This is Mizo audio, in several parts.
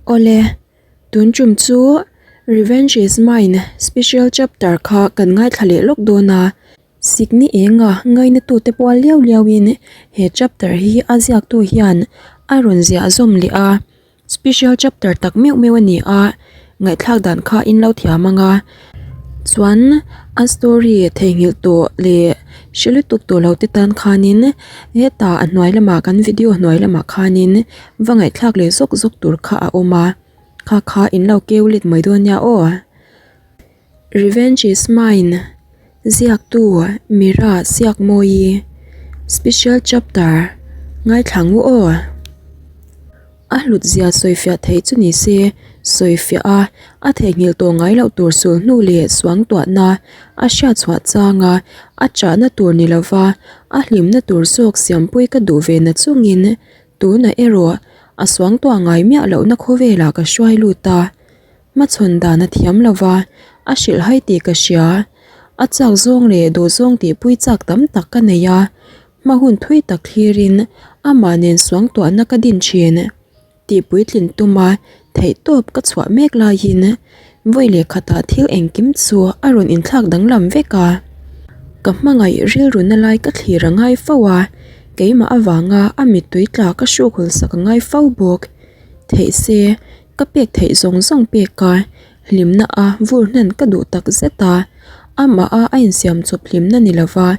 Awle, tun tum chu Revenge is mine special chapter kha kan ngaithla leh lawk dawn a. Sikni enga ngainatute pual liau liauin he chapter hi a ziaktu hian a rawn ziah zawm leh a. Special chapter tak meuh meuh a ni a, ngaihthlak dan kha in lo thiam ang a. Chuan a story theihnghilh tawh leh hre lutuk tawh lo te tan khanin hetah a hnuai lamah kan video hnuai lamah khanin va ngaihthlak leh zawk zawk tur kha a awm a, kha kha in lo keu let mai dawn nia aw. Revenge is mine Ziaktu Mira Siakmawi Special Chapter Ngaithla ngu aw A hlut zia sawifiah theih chu ni se sawifiah a a theihnghilh tawh ngai loh tur sul hnu leh suangtuahna a hriat chhuah changa a chahna tur ni lova a hlimna tur zawk siampui ka duh ve na chungin tunah erawh a suangtuah ngai miah lohna khawvelah ka hruai lut a. Hmachhawn dan a thiam lo va, a hrilhhai tih ka hria. A chak zawng leh duh zawng tihpui chak tam tak ka nei a, hma hun thui tak thlirin amah nen suangtuahna ka din thin. Tihpuitlin tuma theihtawp ka chhuah mek laiin vawi leh khatah thil engkim chu a rawn inthlak danglam vek a. Ka hmangaih rilruna lai ka thlir a ngai fo a, keimah avanga a mittui tla ka hruk hawlsak a ngai fo bawk. Theih se. Ka pek theih zawng zawng pek a, hlimna a vur hnan ka duh tak zet a, amah a a insiam chawp hlimna ni lova,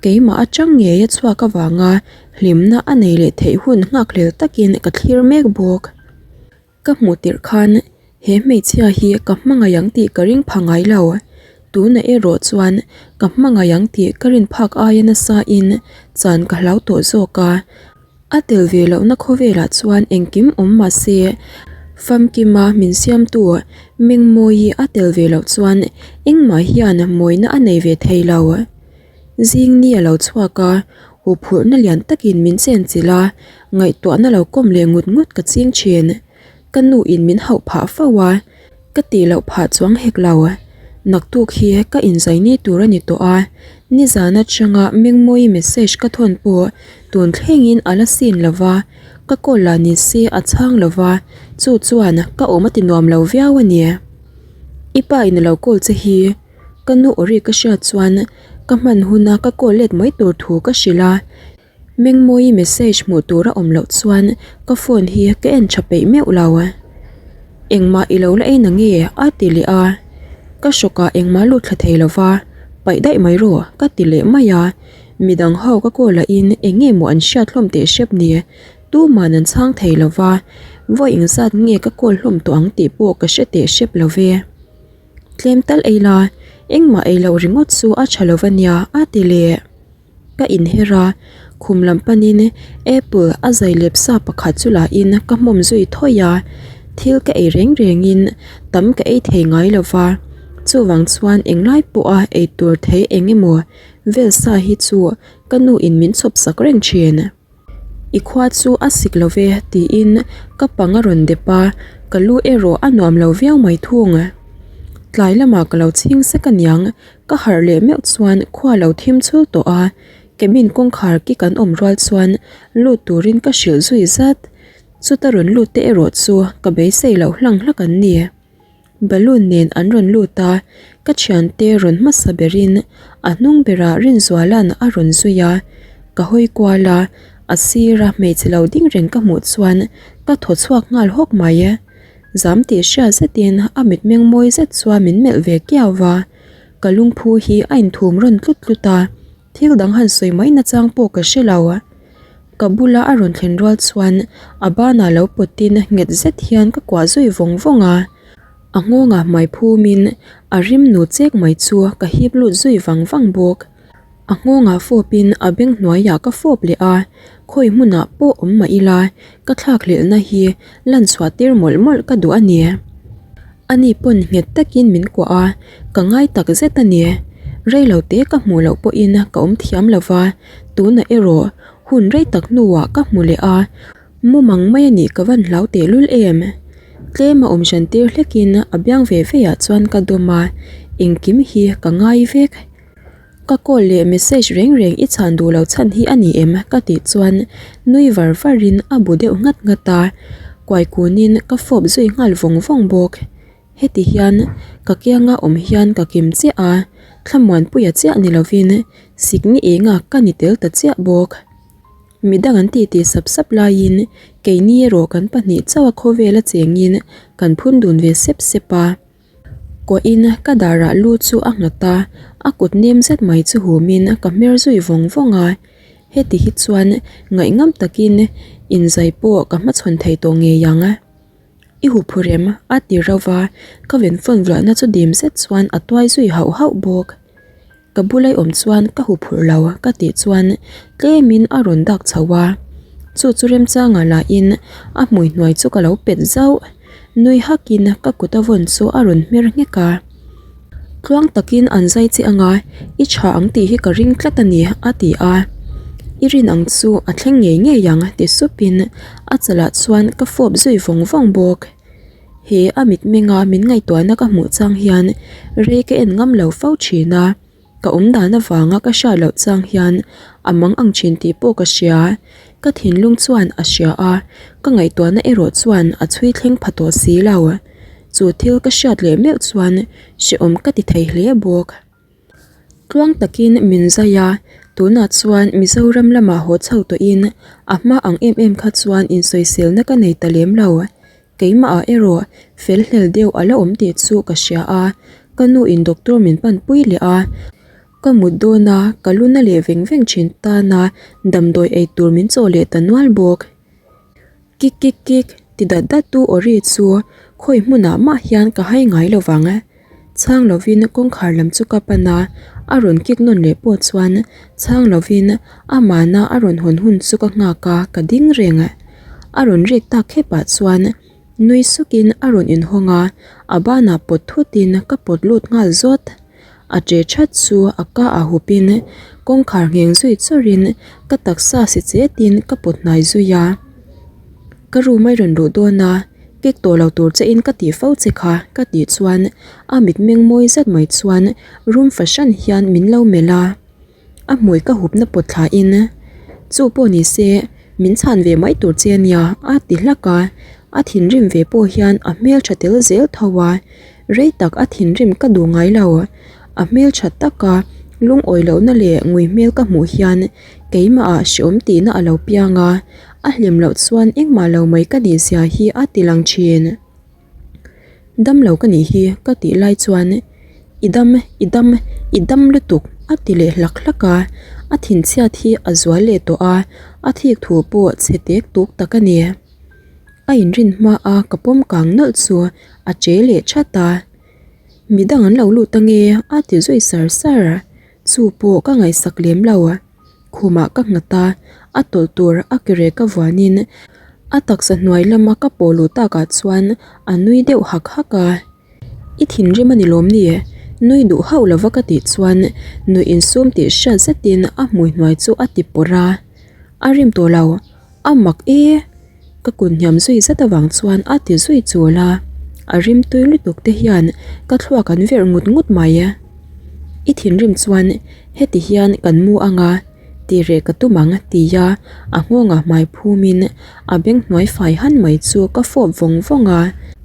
keimah atang ngei a chhuak avanga hlimna a nei leh theih hun nghakhlel takin ka thlir mek bawk. Ka hmuh tirh khan he hmeichhia hi ka hmangaih ang tih ka ring pha ngai lo, tunah erawh chuan ka hmangaih ang tih ka rin phak aia nasa in chan ka hlau tawh zawk a. A tel ve lohna khawvelah chuan engkim awm mah se, famkima min siamtu Mengmawi a tel ve loh chuan engmah hian mawina a nei ve thei lo. Zing ni a lo chhuak a, huphurhna lian takin min chenchilh a, ngaihtuahna lo kawm leh ngut ngut ka ching thin. Ka nu in min hauh phah fo a, ka tih loh phah chuang hek lo. Naktuk hi ka inzai ni tur a ni tawh a, nizan atanga Mengmawi message ka thawn pawh tun thlengin a la sin lo va, ka call lah ni se a chhang lo va, chu chuan ka awm a ti nuam lo viau a ni. I pa in a lo call che hi ka nu awri ka hriat chuan ka hman huna ka call let mai tur thu ka hrilh a. Mengmawi message hmuh tur a awm loh chuan ka phone hi ka en tha peih meuh lo. Engmah i lo la ei na nge? a ti leh a. Ka hrawkah engmah lut thla thei lo va, paih daih mai rawh ka ti leh mai a. Midang ho ka call ahin eng nge maw an hriat hlawm teh hrep ni? Tuman an chhang thei lo va, vawi engzat nge ka call hlawm tawh ang tih pawh ka hre teh hrep lo ve. Tlem tal ei la, engmah ei loh ringawt chu a tha lo va nia a ti leh. Ka inher a, khum lam panin apple a zai lep sa pakhat chu lahin ka hmawm zui thawi a, thil ka ei reng rengin tam ka ei thei ngai lo va, chuvang chuan englai pawha ei tur thei eng emaw vel sa hi chu ka nu in min chhawp sak reng thin. I khua chu a sik lo ve tiin ka pang a rawn dep a, ka lu erawh a nuam lo viau mai thung. Tlai lamah ka lo chhing sek aniang Ka harh leh meuh chuan khua lo thim chul tawh a, cabin kawngkhar ki kan awm rual chuan lut turin ka hrilh zui zat. Chuta rawn lut te erawh chu ka beisei loh hlang hlak an ni. Balloon nen an rawn lut a, ka thiante rawn hmasa berin a hnung berah Rinzuala'n a rawn zui a, ka hawi kual a, a sira hmeichhe lo ding reng ka hmuh chuan ka thaw chhuak nghal hawk mai. Zam tih hriat zetin a mitmeng mawi zet chuan min melh ve kiau va, ka lungphu hi a inthum rawn tlut tlut a, thil dang han sawi mai nachang pawh ka hre lo. Ka bula a rawn thlen rual chuan a banah lo pawtin nghet zet hian ka kuah zui vawng vawng a, a nghawngah hmai phumin a rim nu chek mai chu ka hip lut zui vang vang bawk. A nghawngah fawpin a beng hnuaiah ka fawp leh a, khawi hmunah pawh awm mah ila ka thlakhlelhna hi lan chhuah tir mawlh mawlh ka duh a ni. Ani pawn nghet takin min kuah a, ka ngai tak zet a ni. Rei lo te ka hmuh loh pawhin ka awm thiam lo va, tunah erawh hun rei tak hnuah ka hmu leh a, mumang mai a nih ka van hlau tehlul em. Tlem a awm hran tir hlekin a biang ve veah chuan ka dawm a, engkim hi ka ngai vek. Ka call leh message reng reng i chhan duh lo chhan hi a ni em? ka tih chuan nui var var in a bu deuh nghat nghat a. Kuai kunin ka fawp zui nghal vawng vawng bawk. Heti hian ka kianga awm hian ka kim chiah a, thlamuanpuia chiah ni lovin sikni enga ka ni tel ta chiah bawk. Midang an titi sap sap laiin keini erawh kan pahnih chauha khawvela chengin kan phun dun ve sep sep a. Kuahin ka darah lu chu a nghat a, a kut nem zet mai chu humin ka hmer zui vawng vawng a. Heti hi chuan ngaihngam takin inzai pawh ka hmachhawn thei tawh ngei ang. I huphurh em? a ti rauh va, ka venphone vuahna chu dim zet chuan a tuai zui hauh hauh bawk. Ka bula i awm chuan ka huphurh lo ka tih chuan tlemin a rawn dak chho a, chu chu remchanga lahin a hmui hnuai chu ka lo pet zauh. Nui hakin ka kut a vawn chu a rawn hmer nghek a. Tluang takin an zai che anga i tha ang tih hi ka ring tlat a ni a ti a. I rin ang chu a thleng ngei ngei ang ti supin a chalah chuan ka fawp zui vawng vawng bawk. He a mitmenga min ngaihtuahna ka hmuh chang hian rei ka en ngam lo fo thin a, ka awm dan avanga ka hriat loh chang hian a mang ang thin tih pawh ka hria. Ka thinlung chuan a hria a, ka ngaihtuahna erawh chuan a chhui thleng pha tawh si lo. Chu thil ka hriat leh meuh chuan hrehawm ka ti thei hle bawk. Tluang takin min zai a, tunah chuan Mizoram lamah haw chho tawhin a hma ang em em kha chuan insawiselna ka nei ta lem lo. Keimahah erawh fel hlel deuh a la awm tih chu ka hria a, ka nu in doctor min panpui leh a, ka mut dawn a, ka lu na leh veng veng thin tana damdawi ei tur min chawh leh ta nual bawk. Kik kik kik ti dat dat tu aw ri chu khawi hmunah mah hian ka hai ngai lo vang. Chhang lovin kawngkhar lam chu ka pan a, a rawn kik nawn leh pawh chuan chhang lovin amahna a rawn hawn hun chu ka nghak a, ka ding reng. A rawn rik tak khepah chuan nui sukin a rawn inhawng a, a banah pawt thutin ka pawt lut nghal zawt. A che that chu a ka ah hupin kawngkhar ngheng zui chawrhin ka taksa si chetin ka pawt hnai zui a. Ka room a i rawn luh dawn a, kek tawh lo tur che in ka tih fo che kha ka tih chuan a mitmeng mawi zet mai chuan room fahran hian min lo melh a. A hmui ka hupna pawt thla in chu pawh ni se min chhan ve mai tur che ania a ti hlak a, a thinrim ve pawh hian a hmeltha tel zel tho a, rei tak a thinrim ka duh ngai lo, a hmeltha taka lungawi lohna leh ngui hmel ka hmuh hian keimah ah hreawm tihna a lo piang a, a hlim loh chuan engmah lo mai ka nih zia hi a ti lang thin. Dam lo ka nih hi ka tih lai chuan i dam i dam i dam lutuk a ti leh hlak hlak a, a thinchhiat hi a zual leh tawh a, a thik thu pawh chhe tek tuk tak a ni. A inrin hma a ka pawm kang nawlh chu a che leh that a, midang an lo lut ange a ti zui sar sar, chu pawh ka ngaihsak lem lo. Khumah ka nghat a, a tawlh tur a ke rek a vuanin a taksa hnuai lama ka pawh luh takah chuan a nui deuh hak hak a. I thinrim a ni lawm ni? Nui duh hauh lova ka tih chuan nuih insum tih hriat zetin a hmui hnuai chu a ti pawrh a. A rim tawh lo, a mak e! Ka kun hniam zui zet avang chuan a ti zui chul a, a rim tui lutuk te hian ka thluak an verh ngut ngut mai. I thinrim chuan heti hian kan mu anga ti reh ka tum ang ti a, a nghawngah hmai phumin a beng hnuai fai han mai chu ka fawp vawng vawng a,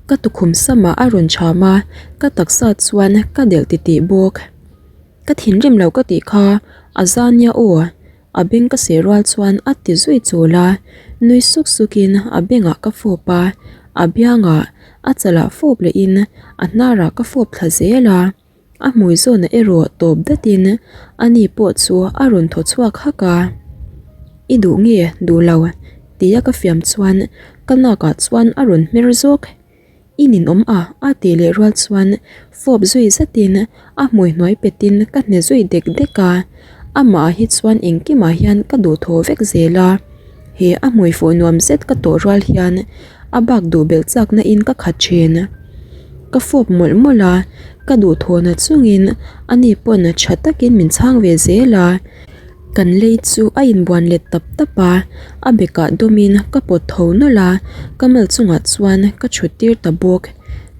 ka tukhum samah a rawn cham a, ka taksa chuan ka delh titih bawk. Ka thinrim lo ka tih kha a za nia aw. A beng ka seh rual chuan a ti zui chul a, nui suk suk in a bengah ka fawp a, a biangah a chalah fawp leh in a hnarah ka fawp thla zel a, a hmui zawnah erawh tawp dat in ani pawh chu a rawn thaw chhuak hak a, I duh nge duh lo tia ka fiam chuan ka nakah chuan a rawn hmer zawk. I ninawm a a tih leh rual chuan fawp zui zetin a hmui hnuai petin ka hne zui dek dek a, amah hi chuan engkimah hian ka duhthawh vek zel a, he a hmui fuh nuam zet ka tawh rual hian a bak duh belh chakna in ka khat thin. Ka fawp mawlh mawlh a, ka duhthawhna chungin ani pawn tha takin min chhang ve zel a. Kan lei chu a inbuan let tap tap a, a bekah dawmin ka pawt tho nawlh a, ka mal chungah chuan ka chhut tir ta bawk.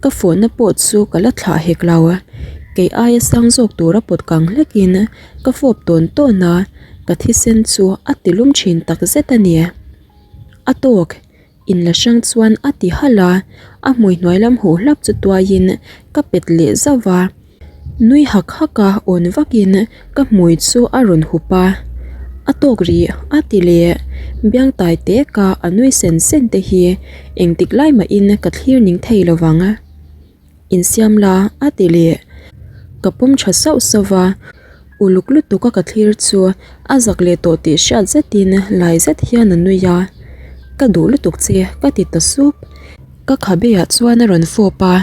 Ka fawhna pawh chu ka la thlah hek lo. Kei aia sang zawk tura pawt kang hlekin ka fawp tawn tawn a, ka thisen chu a ti lum thin tak zet a ni. A tawk. Inla hrang chuan a ti halh a, a hmui hnuai lam huh hlap chu tuaiin ka pet leh zauh va. Nui hak hak a awn vakin ka hmui chu a rawn hup a, A tawk rih a ti leh. Biang tai tek a a nui sen sen te hi engtik lai mahin ka thlir ning thei lo vang. Insiam la a ti leh. Ka pawm tha sauh sauh va, uluk lutuk a ka thlir chu a zak leh tawh tih hriat zetin lai zet hian a nui a, Ka duh lutuk che ka ti ta sup. Ka khabe ah chuan a rawn fawp a.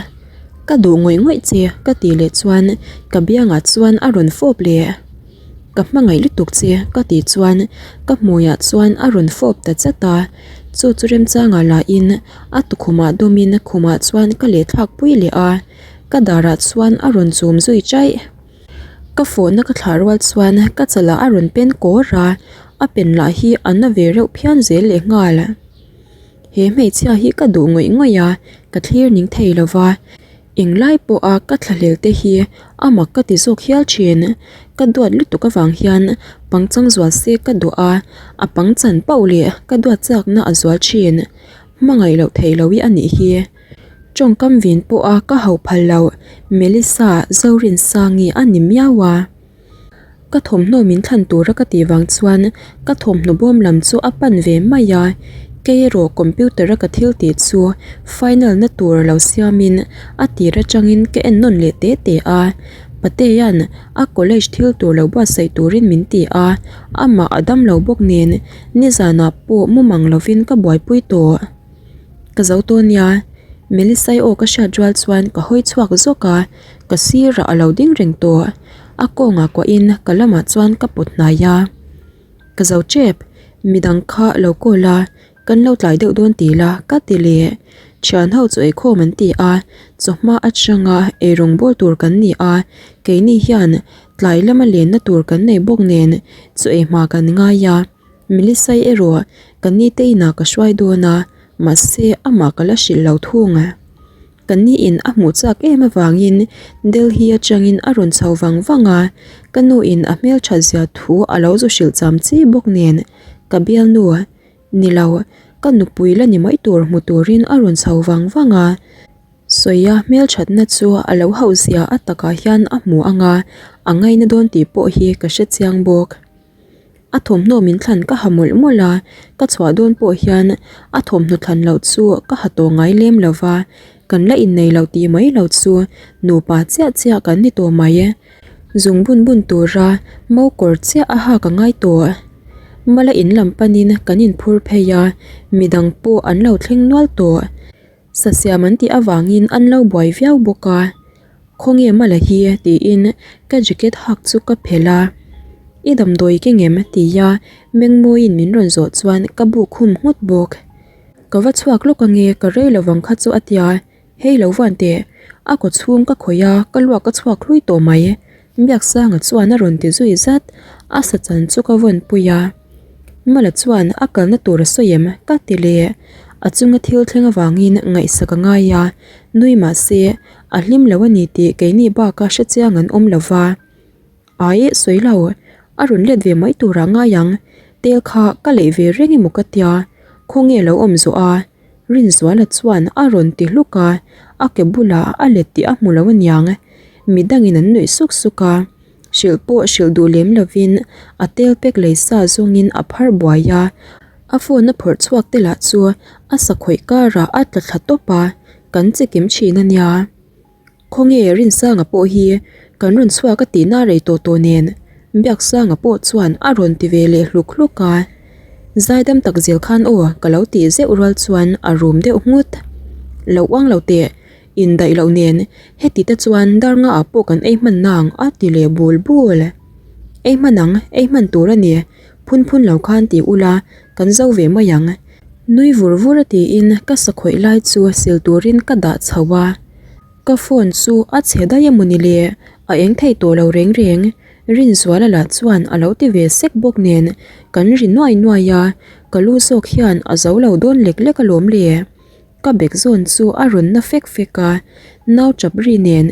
Ka duh ngawih ngawih che ka tih leh chuan ka biangah chuan a rawn fawp leh. Ka hmangaih lutuk che ka tih chuan ka hmuiah chuan a rawn fawp ta chat a, chu chu remchangah lahin a tukhumah dawmin khumah chuan ka lehthlak pui leh a, ka darah chuan a rawn chum zui chaih. Ka fawhna ka thlah rual chuan ka chalah a rawn pen kawr a, a pen lah hi a na ve reuh phian zel lehnghal. He hmeichhia hi ka duh ngawih ngawih a, ka thlir ning thei lo va, englai pawha ka thlahlel te hi a mak ka ti zawk hial thin. Ka duat lutuk avang hian pangchang zual se ka duh a, a pangchan pauh leh ka duat chakna a zual thin. Hmangaih loh theih loh hi a nih hi. Tawngkam vin pawha ka hauh phal loh Melissa Zorinsangi a ni miau a. Ka thawmhnaw min thlan tura ka tih vang chuan ka thawmhnaw bawm lam chu a pan ve mai a, kei erawh computer a ka thil tih chu final na tur lo siamin a tir atangin ka en nawn leh te te a, Patea'n a college thil tur lo buatsaih turin min ti a, amah a dam lo bawk nen nizanah pawh mumang lovin ka buaipui tawh. Ka zo tawh nia, Melissa-i aw ka hriat rual chuan ka hawi chhuak zawk a, ka sirah a lo ding reng tawh. A kawngah kuahin ka lamah chuan ka pawt hnai a. Ka zo tep, midang kha lo call a, kan lo tlai deuh dawn ti la ka ti leh. Thian ho chu eikhawm an ti a, chawhma atanga eirawng bawl tur kan ni a, keini hian tlai lama lenna tur kan nei bawk nen chu eihma kan ngai a. Melissa-i erawh ka ni te inah ka hruai dawn a, mahse amah ka la hrilh lo thung. Ka ni in a hmuh chak em avangin Delhi atangin a rawn chho vang vang a, ka nu in a hmelthat zia thu a lo zu hrilh cham chi bawk nen ka bialnu ni lo ka nupui la ni mai tur hmu turin a rawn chho vang vang a. Sawia hmelthatna chu a lo hauh zia a takah hian a hmu ang a, a ngaina dawn tih pawh hi ka hrechiang bawk. A thawmhnaw min thlan ka ha mawlh mawlh a, ka chhuah dawn pawh hian a thawmhnaw thlan loh chu ka ha tawh ngai lem lo va, kan la innei lo tih mai lo chu nupa chiah chiah kan ni tawh mai. Zung bun bun tura mo kawr chiah a hak a ngai tawh. Mala in lam panin kan inphur phei a, midang pawh an lo thleng nual tawh. Sasiam an tih avangin an lo buai viau bawk a. Khawnge mala hi tiin ka jacket hak chu ka phelh a, I damdawi ke ngem tia Mengmawiin min rawn zawh chuan ka buk khum nghut bawk. Ka va chhuak lawk ange ka rei lovang kha chu a tia, hei lo van teh, a kaw chhung ka khawih a ka luak ka chhuak hlui tawh mai. Biaksanga chuan a rawn ti zui zat, a sa chan chu ka vawn pui a. Mala chuan a kalna tur a sawi em ka ti leh, a chunga thil thleng avangin ngaihsak a ngai a, nui mah se a hlim lo a ni tih keini baka hre chiang an awm lo va. Ai sawi lo, a rawn let ve mai turah ngai ang, tel kha ka leih ve reng emaw ka tia, khawnge lo awm zawh a? Rinzuala chuan a rawn ti hluk a, a ke bulah a let tih a hmu lo aniang, midangin an nuih suk suk a, hrilh pawh hrilh duh lem lovin a tel pek lei sa zawngin a phar buai a, a phone a phawrh chhuak te lah chu a sakhawih karah a tla thla tawp a. Kan che kim thin a nia. Khawnge Rinsanga pawh hi kan rawn chhuak a tihna rei tawh tawh nen Biaksanga pawh chuan a rawn ti ve leh hluk hluk a. Zaidam tak zel khan aw ka lo tih zeuh rual chuan a rum deuh nghut. Lo uang lo teh, indaih loh nen heti te chuan dar nga ah pawh kan ei hman nang a ti leh bul bul. Ei hman ang, ei hman tur a ni, phun phun lo khan ti ula Kan zo ve mai ang. Nui vur vur a tiin ka sakhawih lai chu sil turin ka dah chho a. Ka phone chu a chhe daih emaw ni le, a eng thei tawh lo reng reng. Rinzuala lah chuan a lo ti ve sek bawk nen kan ri nuai nuai a, ka lu zawk hian a zo lo dawn lek lek alawm le. Ka bag zawn chu a rawn na fek fek a, nau chap ri nen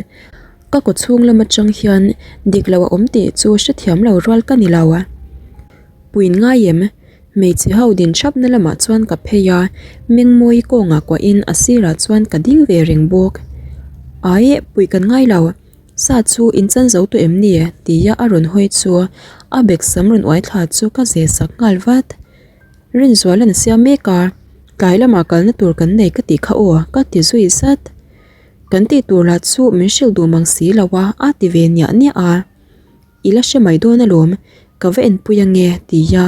ka kaw chhung lam atang hian dik lo a awm tih chu hrethiam lo rual ka ni lo. Puin ngai em? Hmeichhe ho din thapna lamah chuan ka phei a, Mengmawii kawngah kuahin a sirah chuan ka ding ve reng bawk. Aih, puih kan ngai lo. Sa chu in chan zo tawh em ni? tia a rawn hawi chu a bag sam rawn uai thla chu ka zeh sak nghal vat. Rinzuala'n a siam mek a, tlai lamah kalna tur kan nei ka tih kha aw ka ti zui zat. Kan tih tur lah chu min hrilh duh mang si lo a, a ti ve niah niah a. I la hre mai dawn alawm, ka va enpui ange tia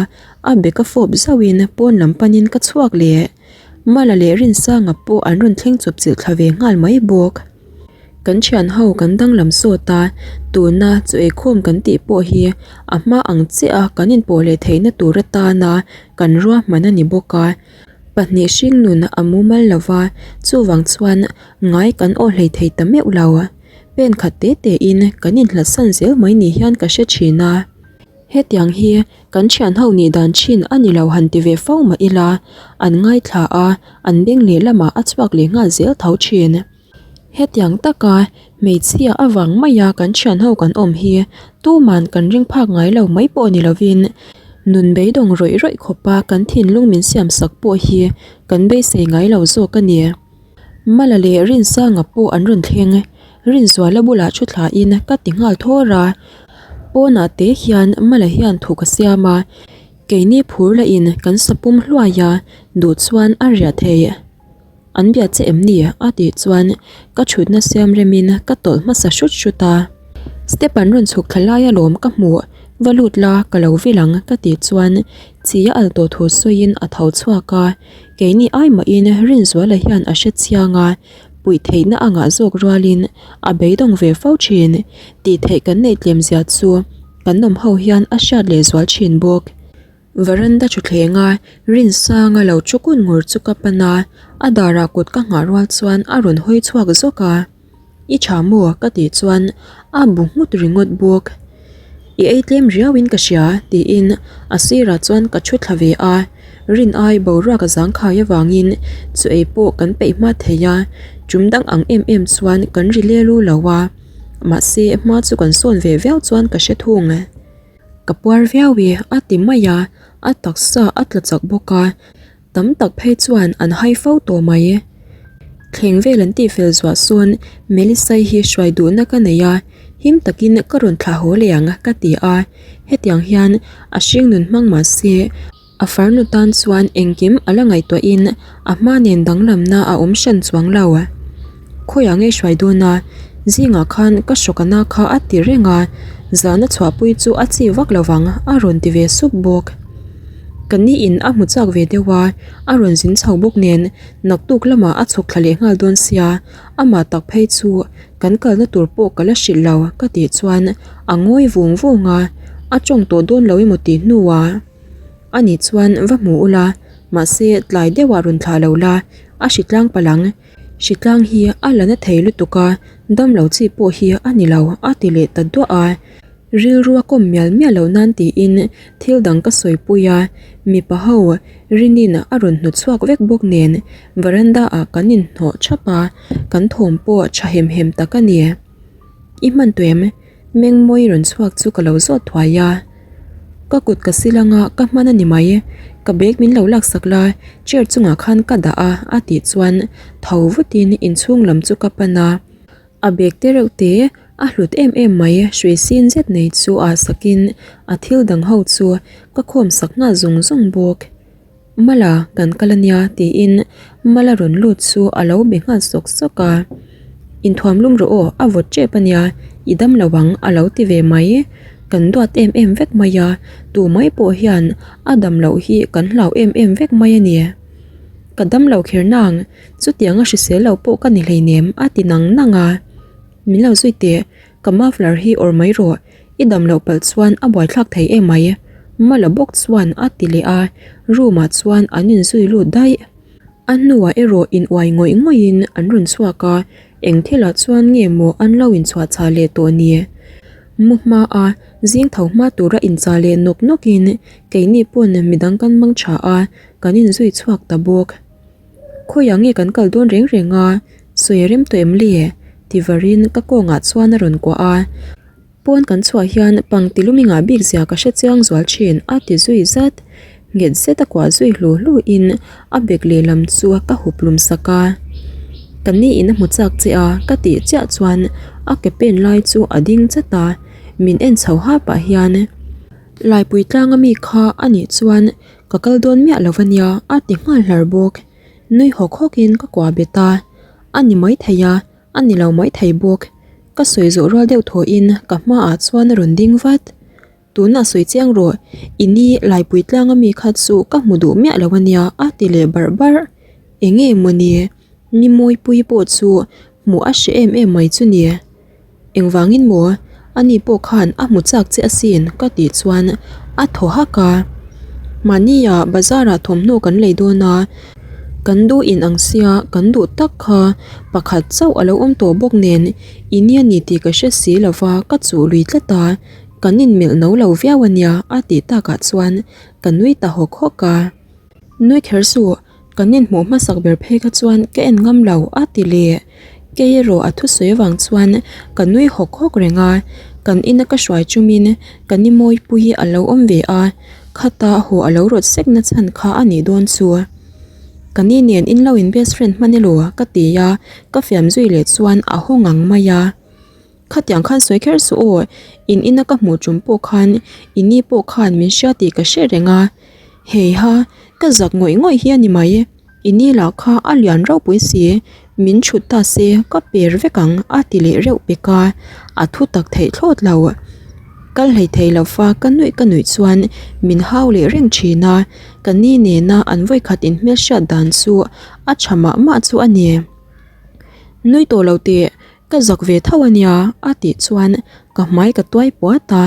a bag a fawp zauhin pawn lam panin ka chhuak leh. Mala leh Rinsanga pawh an rawn thleng chawp chilh thla ve nghal mai bawk. Kan thian ho kan danglam sawt a, tuna chaw eikhawm kan tih pawh hi a hma ang chiah a kan inpawh leh theihna tur atana kan ruahman a ni bawk a. Pahnih hringnun a mumal lova, chuvang chuan ngai kan aw hlei thei ta meuh lo. Pen khat te te in kan inhlatsan zel mai ni hian ka hre thin a. Hetiang hi kan thian ho nih dan thin a ni lo han ti ve fo mah ila, an ngaithla a, an beng leh lamah a chhuak leh nghal zel tho thin. Hetiang taka hmeichhia avang maia kan thian ho kan awm hi tuman kan ring phak ngai lo mai pawh ni lovin nun beidawng rawih rawih khawpa kan thinlung min siam sak pawh hi kan beisei ngai lo zawk a ni. Mala leh Rinsanga pawh an rawn thleng. Rinzuala bulah thu thlain ka ti nghal thawr a. Pawnah te hian Mala hian thu ka siam a, keini phur lahin kan sa pum hluai a, duh chuan a riah thei. An bia che em ni? a tih chuan ka thutna siam remin ka tawlh hmasa hrut hrut a. Step an rawn chhuk thla lai alawm ka hmuh, va lut la ka lo vil ang ka tih chuan chi a al tawh thu sawiin a tho chhuak a. Keini ai mahin Rinzuala hian a hre chiang a, puih theihna a ngah zawk rualin a beidawng ve fo thin. Tih theih kan neih tlem zia chu kan awm ho hian a hriat leh zual thin bawk. Varanda thuthlenga Rinsanga lo thu kun ngur chu ka pan a, a darah kut ka nghah rual chuan a rawn hawi chhuak zawk a. I tha maw? ka tih chuan a bu nghut ringawt bawk. I ei tlem riauin ka hria tiin a sirah chuan ka thu thla ve a, rin ai boruak a zangkhai avangin chu ei pawh kan peih hma thei a, tum dang ang em em chuan kan ri le lu lo a, mahse hma chu kan sawn ve viau chuan ka hre thung. Ka puar viau e a ti mai a, a taksa a tla chak bawk a. Tam tak phei chuan an hai fo tawh mai. Thleng vel an tih fel zuah sawn Melisai hi hruai duhna ka nei a, him takin ka rawn thlah haw leh ang ka ti a. Hetiang hian a hringnun hmang mah se a farnu tan chuan engkim a la ngaihtuahin a hma nen danglamna a awm hran chuang lo. Khawiah nge hruai dawn a, zingah khan ka hrawkana kha a ti reng a, zana chhuahpui chu a chi vak lo vang a rawn ti ve sup bawk. Ka ni in a hmu chak ve deuh a, a rawn zin chho bawk nen naktuk lamah a chhuk thla leh nghal dawn sia, amah tak phei chu kan kalna tur pawh ka la hrilh lo ka tih chuan a ngawi vung vung a, a tawng tawh dawn lo emaw tih hnuah ani chuan va hmu ula mahse tlai deuhah rawn thlah lo la a hritlang palh ang. Hritlang hi a la na thei lutuk a, damlo chi pawh hi a ni lo a ti leh ta duah a. Rilru a kawm mial mial loh nan tiin thil dang ka sawipui a, mipa ho Rinin a rawn hnawt chhuak vek bawk nen veranda ah kan inhnawh thap a, kan thawm pawh tha hem hem tak a ni. I hman tawh em? Mengmawi rawn chhuak chu ka lo zawt thuai a, ka kut ka sil anga ka hman a ni mai, ka bag min lo laksak la chair chungah khan ka dah a a tih chuan tho vutin inchhung lam chu ka pan a. A bag te reuh te a hlut em em mai hrui sin zet nei chu ah sakin a thil dang ho chu ka khawm sak nghal zung zung bawk. Mala kan kal a nia tiin Mala rawn lut chu a lo be nghal sawk sawk a. Inthuam lum rawh aw a vawt tep a nia i dam lo ang a lo ti ve mai. Kan duat em em vek mai a tu mai pawh hian a dam loh hi kan hlau em em vek mai a ni. Ka dam lo kher nang Chutiang a hrisel lo pawh ka ni hleinem a ti nang nang a. Min lo zui teh, ka muffler hi awrh mai rawh, i dam loh palh chuan a buaithlak thei em mai Mala bawk chuan a ti leh a, room ah chuan an inzui lut daih. A hnuah erawh in uai ngawih ngawih in an rawn chhuak a, eng thilah chuan nge maw an lo inchhuah chah leh tawh ni. Mu hma a, zing tho hma tura inchah leh nawk nawk in keini pawn midang kan mang tha a, kan inzui chhuak ta bawk. Khawiah nge kan kal dawn reng reng a, sawi a rem tawh em le? ti varin ka kawngah chuan a rawn kuah a. Pawn kan chhuah hian pangti lumingah bik zia ka hre chiang zual thin a ti zui zat. Nghet zet a kuah zui hlu hlu in a bag lehlam chu ka hup lum sak a. Ka ni in a hmu chak che a ka tih chiah chuan a ke pen lai chu a ding chat a, min en chho ha pah hian Laipui tlang ami kha a nih chuan ka kal dawn miah lo ania a ti nghal hlar bawk. Nui hawk hawk in ka kuah bet a, a ni maithei a, a ni lo maithei bawk. Ka sawi zawh rual deuh thaw in ka hmaah chuan a rawn ding vat. Tunah sawi chiang rawh, i ni Laipui tlanga mi kha chu ka hmu duh miah lo ania a ti leh barh barh. Enge mawni, ni Mawipui pawh chu hmuh a hre em em mai chu ni. Engvangin maw, ani pawh khan a hmu chak che asin ka tih chuan a thaw hak a. Mahnia bazar ah thawmhnaw kan lei dawn a, kan duh in ang sia kan duh tak kha pakhat chauh a lo awm tawh bawk nen i ni a ni tih ka hre si lova ka chuh lui tlat a. Kan inmelh no lo viau a nia a tih takah chuan ka nui ta hawk hawk a. Nui kher suh, kan inhmuh hmasak ber phei kha chuan ka en ngam lo a ti leh. Kei erawh a thusawi avang chuan ka nui hawk hawk reng a, kan ina ka hruai chumin ka ni mawipui hi a lo awm ve a, khata haw a lo rawt sek na chhan kha a nih dawn chu. Ka ni nen in lo in best friend hman elaw ka ti a, ka fiam zui leh chuan a haw ngang mai a. Khatiang khan sawi kher suh aw, in ina ka hmuh tum pawh khan i ni pawh khan min hria tih ka hre reng a, heiha ka zak ngawih ngawih hi a ni mai, i ni lah kha a lian ropui si, min chhut ta se ka per vek ang a ti leh reuh pek a, a thu tak theih thlawt lo. Kal hlei thei lo fa ka nuih ka nuih chuan min hau leh reng thin a, ka ni nena an vawikhat inhmelhriat dan chu a tha mah mah chu a ni. Nui tawh lo teh Ka zak ve tho a nia a tih chuan ka hmai ka tuai puat a,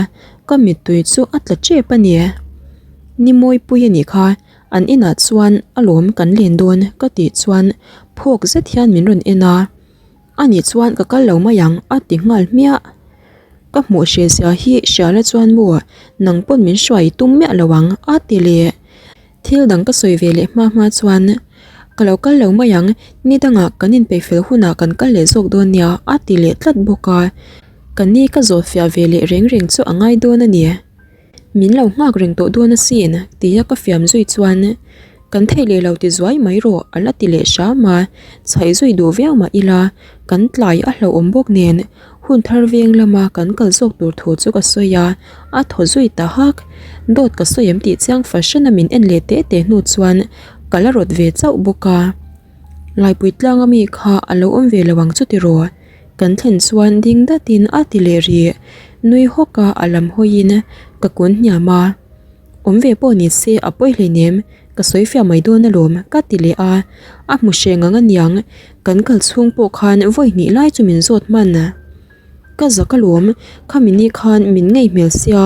ka mittui chu a tla tep a ni. Ni mawipui a nih kha, an inah chuan alawm kan len dawn ka tih chuan phawk zet hian min rawn en a, a nih chuan ka kal lo mai ang a ti nghal hmiah. Ka hmuh hre zia hi hriala chuan maw nang pawn min hruai tum miah lo ang a ti leh. Thil dang ka sawi ve leh hma hma chuan ka lo kal lo mai ang, ni dangah kan inpeih fel hunah kan kal leh zawk dawn nia a ti leh tlat bawk a, ka ni ka zawh fiah ve leh reng reng chu a ngai dawn a ni. Min lo nghak reng tawh dawn asin tia ka fiam zui chuan kan theih leh lo ti zuai mai rawh a la ti leh hram a, chhaih zui duh viau mah ila kan tlai a hlauhawm bawk nen Hun thar veng lama kan kal zawk tur thu chu ka sawi a, a thaw zui ta hak. Dawt ka sawi em tih chiang fahran a min en leh teh teh hnu chuan ka la rawt ve chauh bawk a. Laipui tlanga mi kha a lo awm ve lo ang chu tiraw? Kan thlen chuan ding datin a ti leh rih. Nui hawk a a lam hawiin ka kun hniam a. Awm ve pawh ni se a pawi hleinem, ka sawi fiah mai dawn alawm ka ti leh a, a hmu hreh ngang aniang, kan kal chhung pawh khan vawi hnih lai chu min zawt hman. Ka zak alawm, khami ni khan min ngei hmel sia,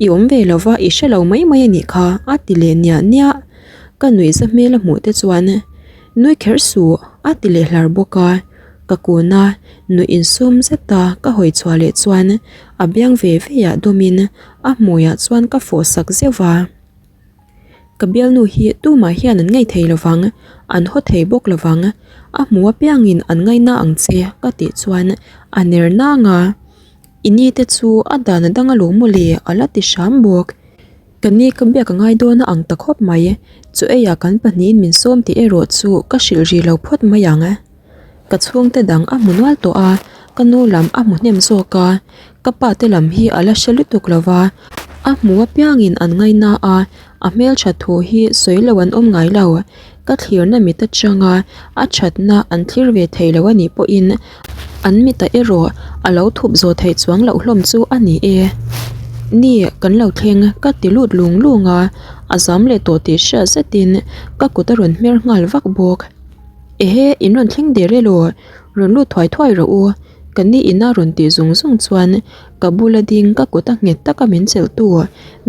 i awm ve lova i hre lo mai mai anih kha a ti leh niah niah. Ka nuihza hmel a hmuh te chuan nui kher suh a ti leh hlar bawk a, ka kun a, nuih insum zet a ka hawi chhuah leh chuan a biang ve ve ah dawmin A hmuiah chuan ka fawh sak zeuh va, Ka bialnu hi tumah hian an ngaih thei lovang, an haw thei bawk lovang, a hmu apiangin an ngaina ang che ka tih chuan a ner nang a, I ni te chu a dan a dang alawm mawle a la ti hram bawk. Ka ni ka biak a ngai dawn a ang ta khawp mai, chu eiah kan pahnihin min sawm tih erawh chu ka hrilh rih lo phawt mai ang. Ka chhungte dang a hmu nual tawh a, ka nu lam a hmu hnem zawk a, ka pa te lam hi a la hre lutuk lo va, a hmu apiangin an ngaina a, a hmeltha thu hi sawi lo an awm ngai lo. Ka thlirna mit atanga a thatna an thlir ve thei lo a nih pawhin an mitah erawh a lo thup zawh theih chuang loh hlawm chu a ni e. Ni, kan lo thleng ka ti lut lung lung a, a zam leh tawh tih hriat zetin ka kut a rawn hmer nghal vak bawk. Ehe, in rawn thleng der elaw? Rawn lut thuai thuai rawh u. Ka ni ina rawn tih zung zung chuan ka bula ding ka kut a nghet taka min chelhtu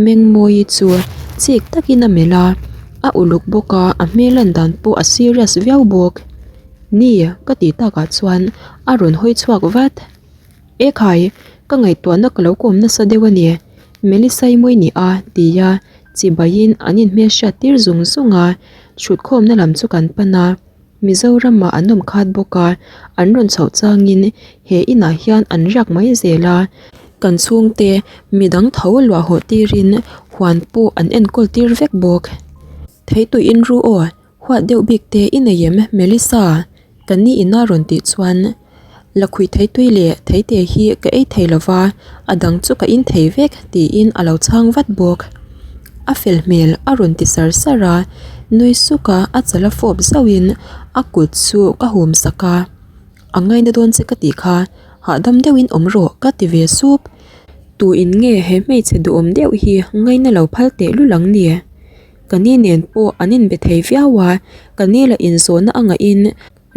Mengmawii chu chik takin a melh a, a uluk bawk a, a hmel lan dan pawh a serious viau bawk. Ni, ka tih takah chuan a rawn hawi chhuak vat. Ekhai, ka ngaihtuahna ka lo kawm nasa deuh a ni. Melissa-i mawi ni a, tia chibaiin an inhmelhriat tir zung zung a. Thutkhawmna lam chu kan pan a, Mizoramah an awm khat bawk a, an rawn chhoh changin he inah hian an riak mai zel a, kan chhungte midang tho luah haw tirin Huan pawh an enkawl tir vek bawk. Theitui in ru aw, huat deuh bik te i nei em Melissa? Ka ni ina rawn tih chuan Lakhuih theitui leh theite hi ka ei thei lova, a dang chu ka in thei vek tiin a lo chhang vat bawk. A fel hmel a rawn ti sar sar a, nui suk a a chal a fawp zauhin a kut chu ka hum sak a. A ngaina dawn che ka tih kha, hahdam deuhin awm rawh ka ti ve sup. Tu in nge he hmeichhe duhawm deuh hi ngaina lo phal teh lul ang ni? Ka ni nen pawh an inbe thei viau a, ka ni la inzawhna a ngahin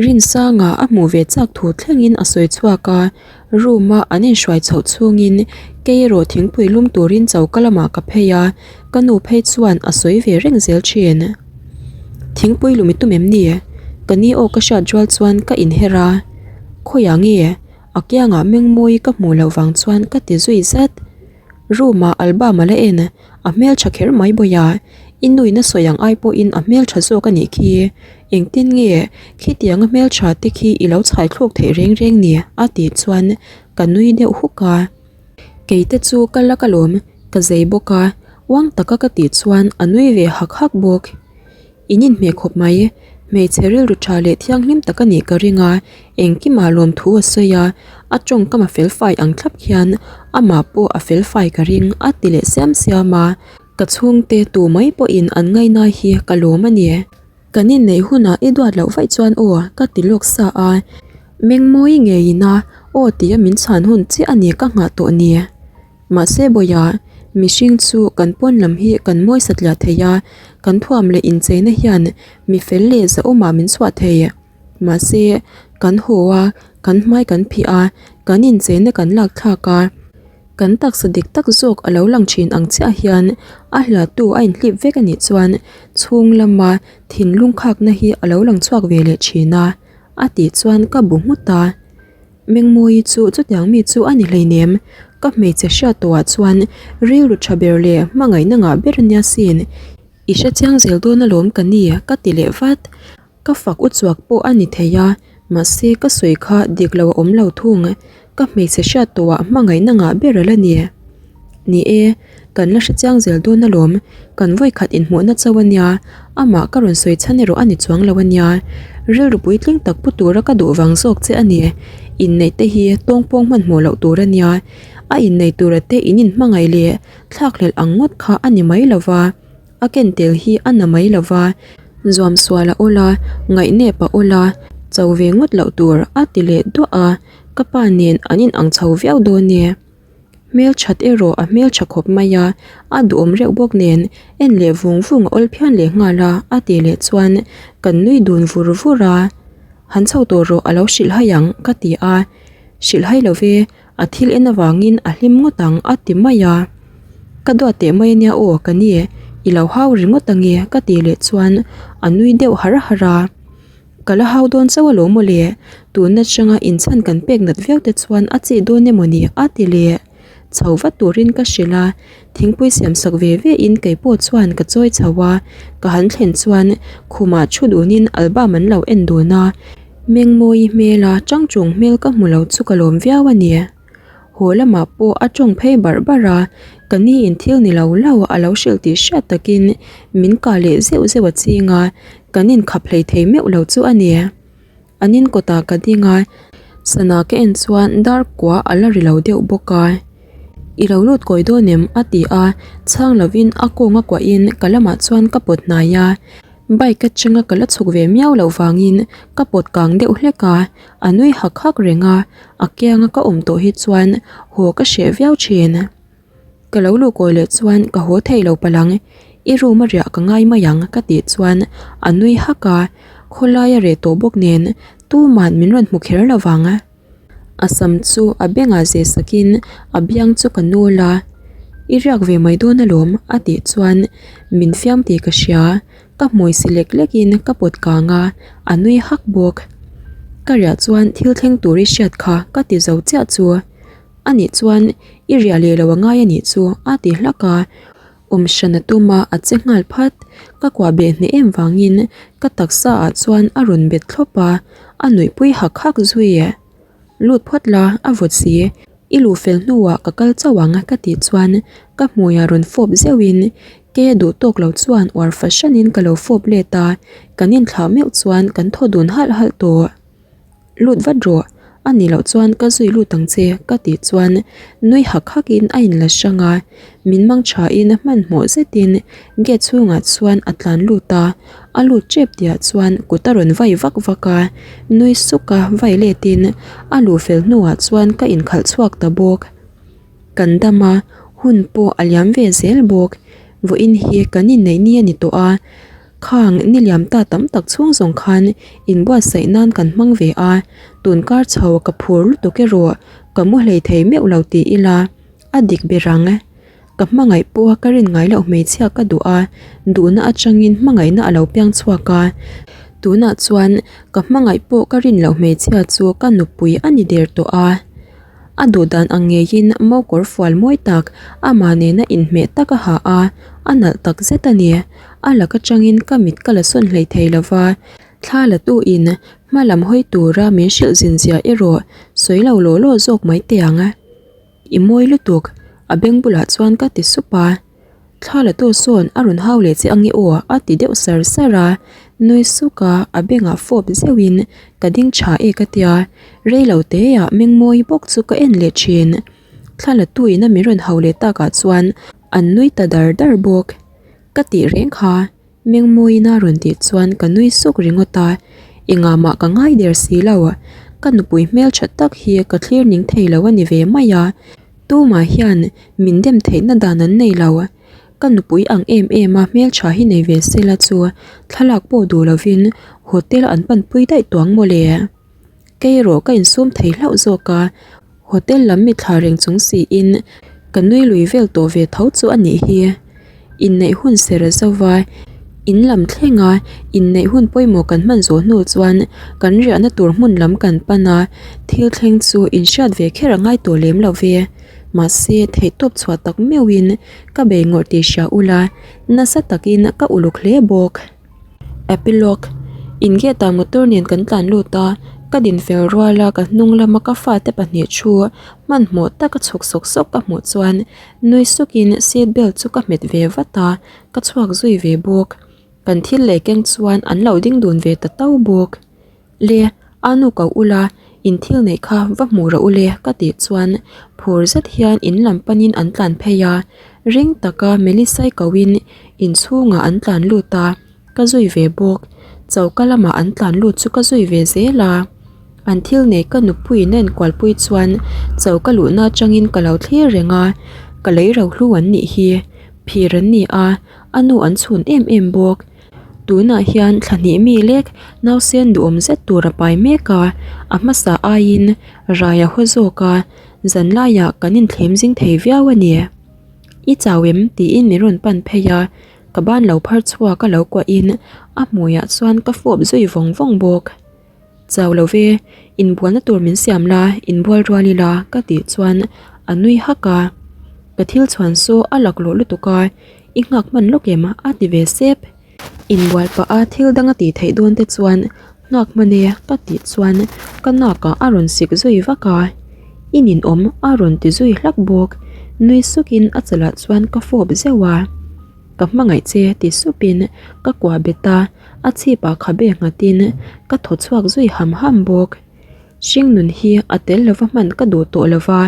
Rinsanga a hmuh ve chak thu thlengin a sawi chhuak a, room a an inhruai chhoh chhungin kei erawh thingpui lum turin choka lamah ka phei a, ka nu phei chuan a sawi ve reng zel thin. Thingpui lum i tum em ni? Ka ni aw ka hriat rual chuan ka inher a, Khawiah nge? A kiangah mengmawi ka hmuh loh vang chuan ka ti zui zat. Room ah album a la en, a hmeltha kher mai bawih a, i nuin a sawi ang ai pawhin a hmeltha zawk a nih khi, engtin nge khitianga hmeltha te khi i lo chhai thluk theih reng reng ni a tih chuan ka nui deuh huk a. Kei te chu ka la ka lawm, ka zei bawk a, uang taka ka tih chuan a nui ve hak hak bawk. In inhmeh khawp mai, hmeichhe rilru tha leh thianghlim tak a nih ka ring a, engkimah lawmthu a sawi a, a tawngkam a felfai ang thlap khian amah pawh a felfai ka ring a ti leh siam siam a, ka chhungte tu mai pawhin an ngaina hi ka lawm a ni. Kan inneih hunah i duat loh vaih chuan aw ka ti lawk sa a, Mengmawi ngeiin a aw tia min chhan hun chiah a ni ka nghah tawh ni. Mahse bawiah, mihring chu kan pawn lam hi kan mawi satliah thei a, kan thuam leh incheina hian mi fel leh zahawmah min chhuah thei. Mahse, kan haw a, kan hmai kan phih a, kan incheina kan lak thlak a, kan taksa dik tak zawk a lo lang thin ang chiah hian a hliahtu a inhlip vek a nih chuan chhung lama thinlung khakna hi a lo lang chhuak ve leh thin a, a tih chuan ka bu nghut a. Mengmawi chu chutiang mi chu a ni hleinem, ka hmeichhe hriat tawhah chuan rilru tha ber leh hmangaihna ngah ber ania sin, i hrechiang zel dawn alawm ka ni ka ti leh vat. Ka fak uchuak pawh a ni thei a, mahse ka sawi kha dik lo a awm lo thung, ka hmeichhe hriat tawhah hmangaihna ngah ber a la ni. Ni e, kan la hrechiang zel dawn alawm, kan vawikhat inhmuhna chauh a nia, amah ka rawn sawi chhan erawh a ni chuang lo a nia. Rilru puitling tak pu tura ka duh vang zawk che a ni. Inneih te hi tawngpawng hmanhmawh loh tur a nia, a innei tura te in inhmangaih leh thlakhlelh ang ngawt kha a ni mai lova, a ken tel hi a na mai lova, zuam sual a awl a, ngaihnep a awl a, cho ve ngawt loh tur a ti leh duah a, ka pa nen an inang chho viau dawn e. Hmelthat erawh a hmeltha khawp mai a, a duhawm reuh bawk nen en leh vung vung a awl phian leh nghal a, a tih leh chuan kan nui dun vur vur a, Han chho tawh rawh a lo hrilh hai ang ka ti a, Hrilh hai lo ve, a thil en avangin a hlim ngawt ang a ti mai a, Ka duat teh mai ania aw ka ni, i lo hau ringawt ange ka tih leh chuan a nui deuh har har a. Ka la hau dawn chauh alawm maw le, tun atanga inchhan kan pek nat viau te chuan a chih dawn emaw ni a ti leh. Chho vat turin ka hrilh a, thingpui siam sak ve ve in kei pawh chuan ka chawi chho a, ka han thlen chuan khumah thu dunin album an lo en dun a, Mengmawi hmela changchung hmel ka hmu lo chu ka lawm viau a ni. Haw lamah pawh a tawng phei barh barh a, ka ni in thil ni lo lo a lo hrilh tih hriat takin min kah leh zeuh zeuh a ching a, kan inkhap hlei thei meuh lo chu a ni. An in kawtah ka ding a, sana ka en chuan dar kua a la ri lo deuh bawk a. I lo lut kawi dawn em? a ti a, chhang lovin a kawng a kuahin ka lamah chuan ka pawt hnai a. Bike atanga ka la chhuk ve miau loh vangin ka pawt kang deuh hlek a, a nui hak hak reng a, a kianga ka awm tawh hi chuan haw ka hreh viau thin. Ka lo luh kawi leh chuan ka haw thei lo palang, i room a riah ka ngai mai ang ka tih chuan a nui hak a, khawlai a reh tawh bawk nen tuman min rawn hmu kher lo vang. A sam chu a bengah zeh sakin a biang chu ka nul a, I riak ve mai dawn alawm a tih chuan min fiam tih ka hria, ka hmui si lek lekin ka pawt kang a, a nui hak bawk. Ka riah chuan thil thleng tur i hriat kha ka ti zo chiah chu. Anih chuan i riah leh lo a ngai anih chu a ti hlak a. Awm hran a tum a, a che nghal phat. Ka kuah beh hneh em vangin ka taksa ah chuan a rawn bet thlawp a, a nuihpui hak hak zui. Lut phawt la, a vawt si. I luh fel hnuah ka kal chauh ang ka tih chuan ka hmuiah rawn fawp zeuhin ke duh tawk lo chuan uar fahranin ka lo fawp let a, kan inthlah meuh chuan kan thaw dun halh halh tawh. Lut vat rawh, a nih loh chuan ka zui lut ang che ka tih chuan nui hak hak in a inla hrang a, min mang tha in hmanhmawh zet in gate chhungah chuan a tlan lut a, a lut tep tihah chuan kut a rawn vai vak vak a, nui suk a vai let in a luh fel hnuah chuan ka inkhalh chhuak ta bawk. Kan dam a, hun pawh a liam ve zel bawk, vawiin hi kan inneih ni a ni tawh a, Khang ni liam ta tam tak chhung zawng khan inbuatsaih nan kan hmang ve a, tun kar chho ka phur lutuk erawh ka mu hlei thei meuh lo ti ila a dik ber ang. Ka hmangaih pawha ka rin ngai loh hmeichhia ka duh a, duhna atangin hmangaihna a lo piang chhuak a, tunah chuan ka hmangaih pawh ka rin loh hmeichhia chu ka nupui a ni der tawh a. A duh dan ang ngeiin mo kawr fual mawi tak amah nena inhmeh tak a ha a, a nalh tak zet a ni. A lak atangin ka mit ka la sawn hlei thei lo va, thla la tu in hma lam hawi tura min hrilh zin zia erawh sawi lo law law zawk mai teh ang. I mawi lutuk, a beng bulah chuan ka ti sup a. Thla la tu sawn a rawn hau leh che ange aw a ti deuh sar sar a, nui suk a a bengah fawp zeuhin ka ding tha e ka tia, rei lo teah Mengmawi bawk chu ka en leh thin. Thla la tu in a min rawn hau leh takah chuan an nui ta dar dar bawk. Ka tih reng kha Mengmawiin a rawn tih chuan ka nui suk ringawt a, engah mah ka ngai der si lo. Ka nupui hmeltha tak hi ka thlir ning thei lo a ni ve mai a, tumah hian min dem theihna dan an nei lo. Ka nupui ang em em a hmeltha hi nei ve sela chu thlalak pawh duh lovin hotel an panpui daih tuang mawle. Kei erawh ka insum thei hlauh zawk a, hotel lam mithla reng chung siin ka nui lui vel tawh ve tho chu a nih hi. Inneih hun ser a zo va, in lam thleng a, inneih hun pawimawh kan hman zawh hnu chuan kan riahna tur hmun lam kan pan a, thil thleng chu inhriat ve kher a ngai tawh lem lo ve. Mahse, theihtawp chhuah tak meuhin ka bei ngawrh tih hria ula, nasa takin ka uluk hle bawk. Epilogue, In gate ah motor nen kan tlan lut a, ka din fel rual a ka hnung lama ka fate pahnih thu hmanhmawh taka chhuk sawk sawk ka hmuh chuan nui sukin seat belt chu ka hmet ve vat a, ka chhuak zui ve bawk. Kan thil leh keng chuan an lo ding dun ve ta tau bawk. Le, a nu ko ula, in thil neih kha va hmuh rawh ule ka tih chuan phur zet hian in lam panin an tlan phei a, ring taka Melisai koin inchhungah an tlan lut a, ka zui ve bawk. Choka lamah an tlan lut chu ka zui ve zel a, an thil neih ka nupuiin a inkualpui chuan choka luhna atangin ka lo thlir reng a, ka lei rohlu an nih hi, phir an ni a, a nu an chhun em em bawk. Tunah hian thla hnih mi lek nausen duhawm zet tur a pai mek a, a hmasa aiin rai a haw zawk a, zan laiah kan inthlem zing thei viau a ni. I chau em? tiin min rawn pan phei a, ka ban lo phar chhuak a lo kuahin a hmuiah chuan ka fawp zui vawng vawng bawk. Chau lo ve, inbualna tur min siam la, inbual rual ila ka tih chuan a nui hak a, ka thil chhuan saw a laklawh lutuk a, i nghak hman lawk em a ti ve sep. Inbual pah a thil dang a tih theih dawn te chuan nghak hman e ka tih chuan ka nak ah a rawn sik zui vak a, i ninawm a rawn ti zui hlak bawk, nui suk in a chalah chuan ka fawp zeuh a. Ka hmangaih che ti supin ka kuah bet a, a chhipah khabe nghatin ka thaw chhuak zui ham ham bawk. Hringnun hi a tel lova hman ka duh tawh lova,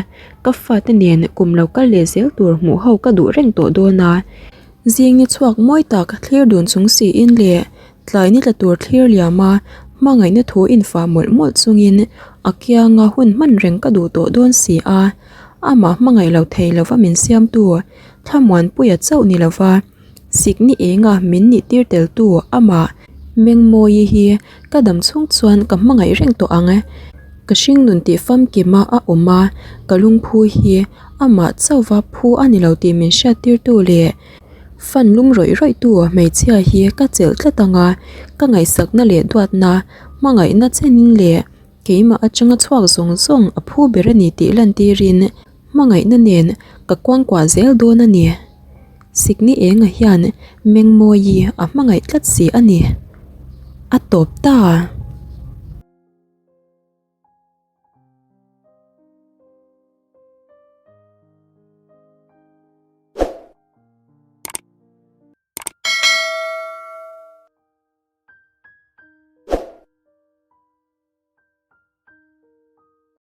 ka fate nen kum lo kal leh zel tur hmuh ho ka duh reng tawh dawn a. Zing ni chhuak mawi tak thlir dun chung siin leh tlai ni tla tur thlir liam a, hmangaihna thu infah mawlh mawlh chungin a kianga hun hman reng ka duh tawh dawn si a, amah hmangaih lo thei lova min siamtu Thlamuanpuia chauh ni lova, sikni enga min nih tir teltu amah Mengmawi hi ka dam chhung chuan ka hmangaih reng tawh ang. Ka hringnun tih famkima a awm a, ka lungphu hi amah chauhva phu a ni lo tih min hriat tirtu leh fan lum rawih rawihtu hmeichhia hi ka chelh tlat ang a, ka ngaihsakna leh duatna, hmangaihna chenin leh keimah atanga chhuak zawng zawng a phu ber a ni tih lantirin Hmangaihna nen ka kuangkuah zel dawn a ni. Sikni enga hian Mengmawi a hmangaih tlat si a ni. A tawp ta.